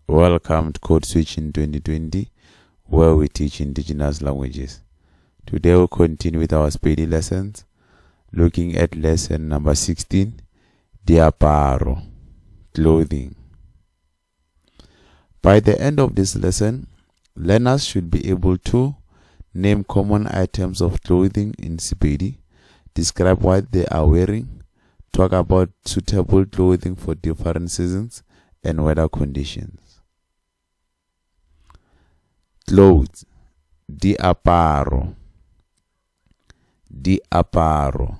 Welcome to Code Switching 2020, where we teach indigenous languages. Today we'll continue with our Sepedi lessons, looking at lesson number 16, Diaparo, clothing. By the end of this lesson, learners should be able to name common items of clothing in Sepedi, describe what they are wearing, talk about suitable clothing for different seasons and weather conditions. Clothes, diaparo, diaparo,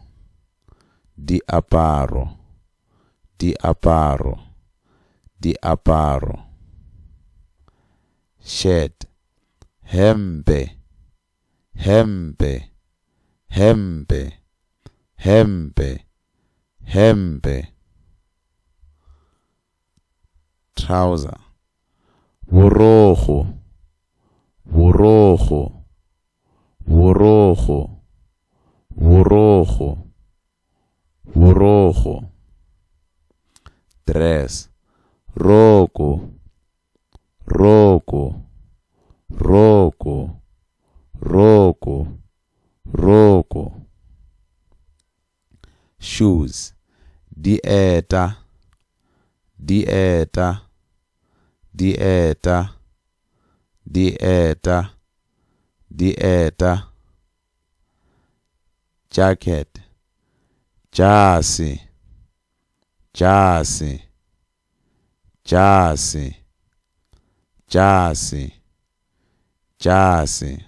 diaparo, diaparo, diaparo. Shirt, hempe, hempe, hempe, hempe, hempe. Trouser, borokgo, borokgo, borokgo, borokgo, borokgo. Dress, roko, roko, roko, roko, roko. Shoes, dieta, dieta, dieta, dieta, dieta. Jacket, jase, jase, jase, jase, jase.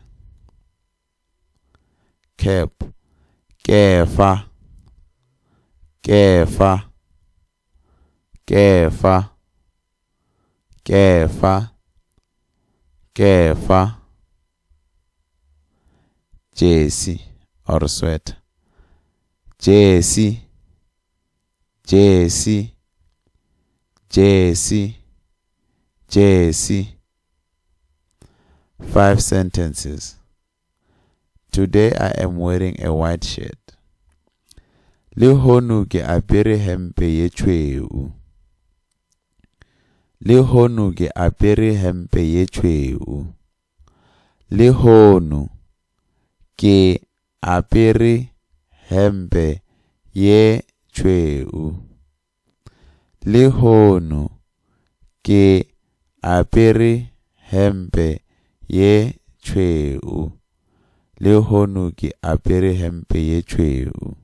Cap, kefa, kefa, kefa, kefa, kefa. Jersey or sweater, jersey, jersey, jersey, jersey. 5 sentences. Today I am wearing a white shirt. Lehono ke apere hempe ye tšhweu. Lehono ke apere hempe ye tšhweu. Lehono ke apere hempe ye tšhweu. Lehono ke apere hempe ye tšhweu. Lehono ke apere hempe ye tšhweu.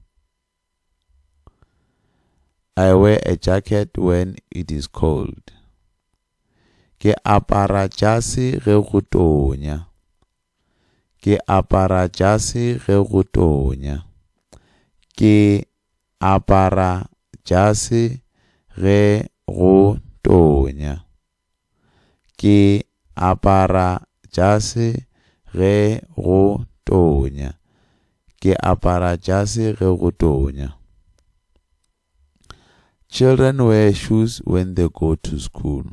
I wear a jacket when it is cold. Ke apara jase ge go tonya. Ke apara jase ge go tonya. Ke apara jase ge go tonya. Ke apara jase ge go tonya. Ke apara jase ge go tonya. Children wear shoes when they go to school.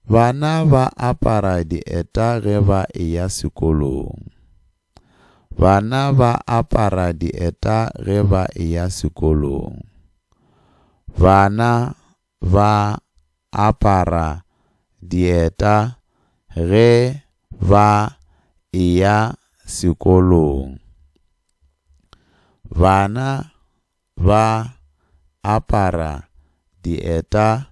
Bana ba apara dieta ge ba eya sekolong. Bana ba apara dieta ge ba eya sekolong. Bana ba apara dieta ge ba eya sekolong. Bana ba apara dieta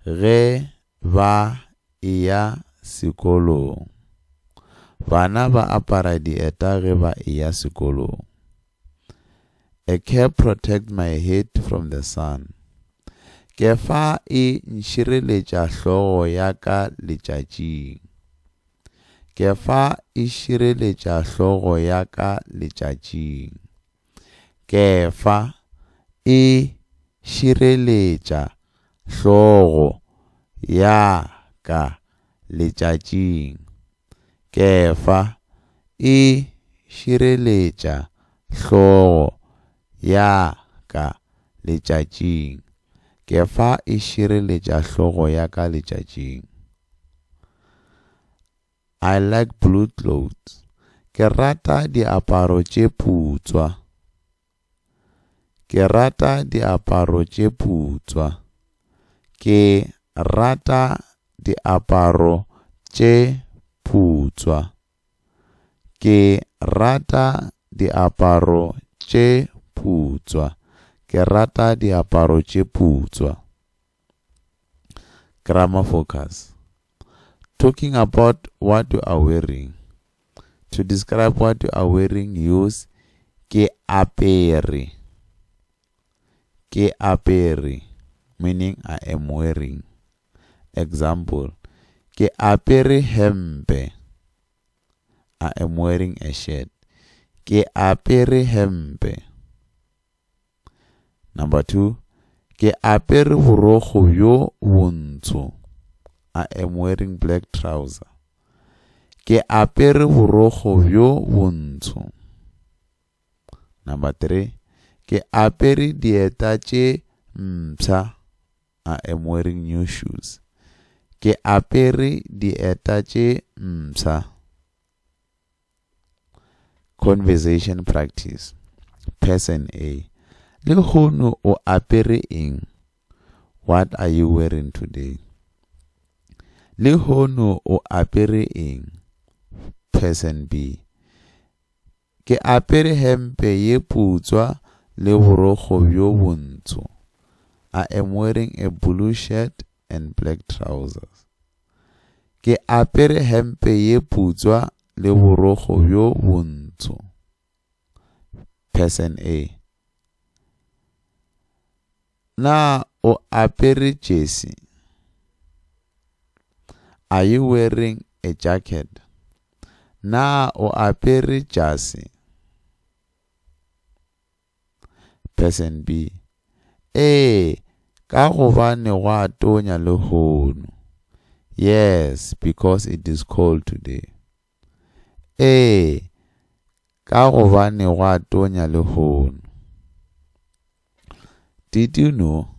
ge ba eya sekolong. Bana ba apara dieta ge ba eya sekolong. A cap protects my head from the sun. Kefa e nšireletša hlogo ya ka letšatšing. Kefa e šireletša hlogo ya ka letšatšing. Kefa e šireletša hlogo ya ka letšatšing. Kefa e šireletša hlogo ya ka letšatšing. Kefa e šireletša hlogo ya ka letšatšing. I like blue clothes. Ke rata diaparo tše putswa. Ke rata diaparo tše putswa. Ke rata diaparo tše putswa. Ke rata diaparo tše putswa. Ke rata diaparo tše putswa. Grammar focus. Talking about what you are wearing. To describe what you are wearing, use ke apere. Ke apere, meaning I am wearing. Example, ke apere hempe. I am wearing a shirt. Ke apere hempe. Number 2, ke apere borokgo bjo bontsho. I am wearing black trouser. Ke apere borokgo bjo bontsho. Number 3, ke apere dieta tše mpsha. I am wearing new shoes. Ke apere dieta tše mpsha. Conversation practice. Person A. Lehono o apere eng? What are you wearing today? Lehono o apere eng? Person B. Ke apere hempe ye putswa le borokgo bjo bontsho. I am wearing a blue shirt and black trousers. Ke apere hempe ye putswa le borokgo bjo bontsho. Person A. Na o apere jesi? Are you wearing a jacket? Na o apere jase? Person B. Ee, ka gobane gwa tonya lehono. Yes, because it is cold today. Ee, ka gobane gwa tonya lehono. Did you know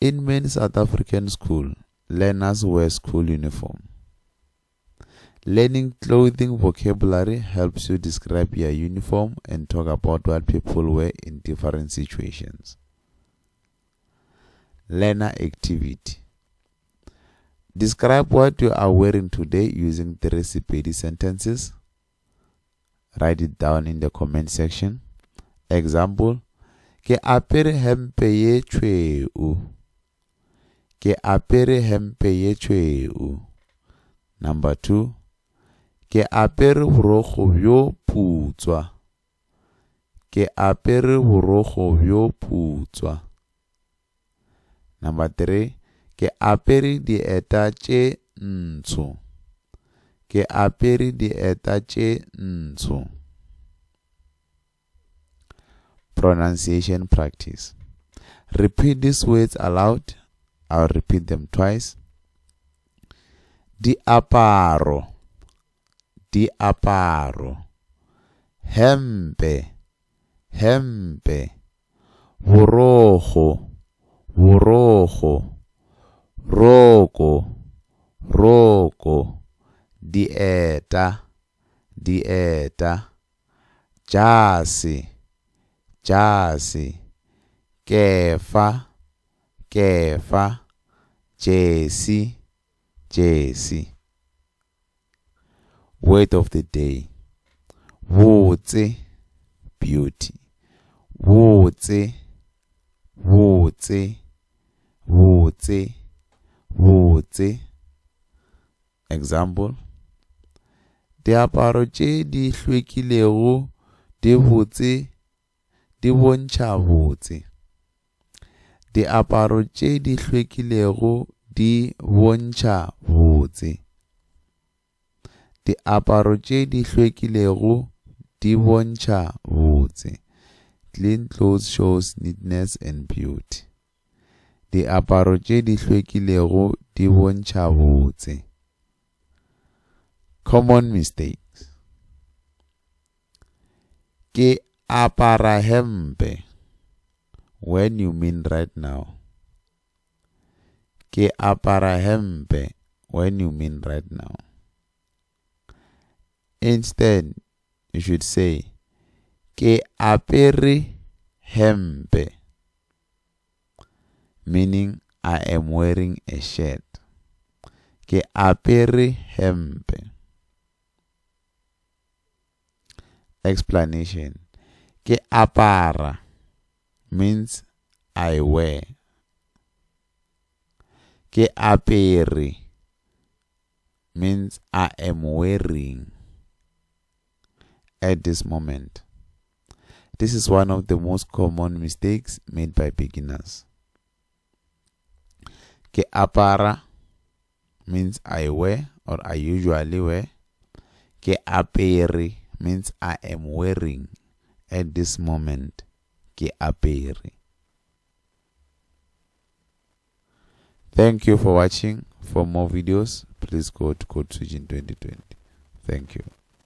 in many South African school, learners wear school uniform? Learning clothing vocabulary helps you describe your uniform and talk about what people wear in different situations. Learner activity. Describe what you are wearing today using three Sepedi sentences. Write it down in the comment section. Example, ke apere hempe ye tšhweu. Ke apere hempe ye tšhweu. Number 2, ke apere borokgo bjo putswa. Ke apere borokgo bjo putswa. Number 3, ke apere dieta tše ntsho. Ke apere dieta tše ntsho. Pronunciation practice. Repeat these words aloud. I'll repeat them twice. Diaparo, diaparo, hempe, hempe, borokgo, borokgo, roko, roko, dieta, dieta, jase, jase, kefa, kefa, jesi, jesi. Word of the day. Botse, beauty. Botse, botse, botse, botse. Example. Diaparo tše di hlwekilego di botse di bontšha botse. Diaparo tše di hlwekilego di bontšha botse. Diaparo tše di hlwekilego di bontšha botse. Clean clothes shows neatness and beauty. Diaparo tše di hlwekilego di bontšha botse. Common mistakes. Ke apara hempe when you mean right now. Ke apara hempe when you mean right now. Instead, you should say ke apere hempe, meaning I am wearing a shirt. Ke apere hempe. Explanation. Ke apara means I wear. Ke apere means I am wearing at this moment. This is one of the most common mistakes made by beginners. Ke apara means I wear or I usually wear. Ke apere means I am wearing at this moment. Ke apere. Thank you for watching. For more videos, please go to Code Switching 2020. Thank you.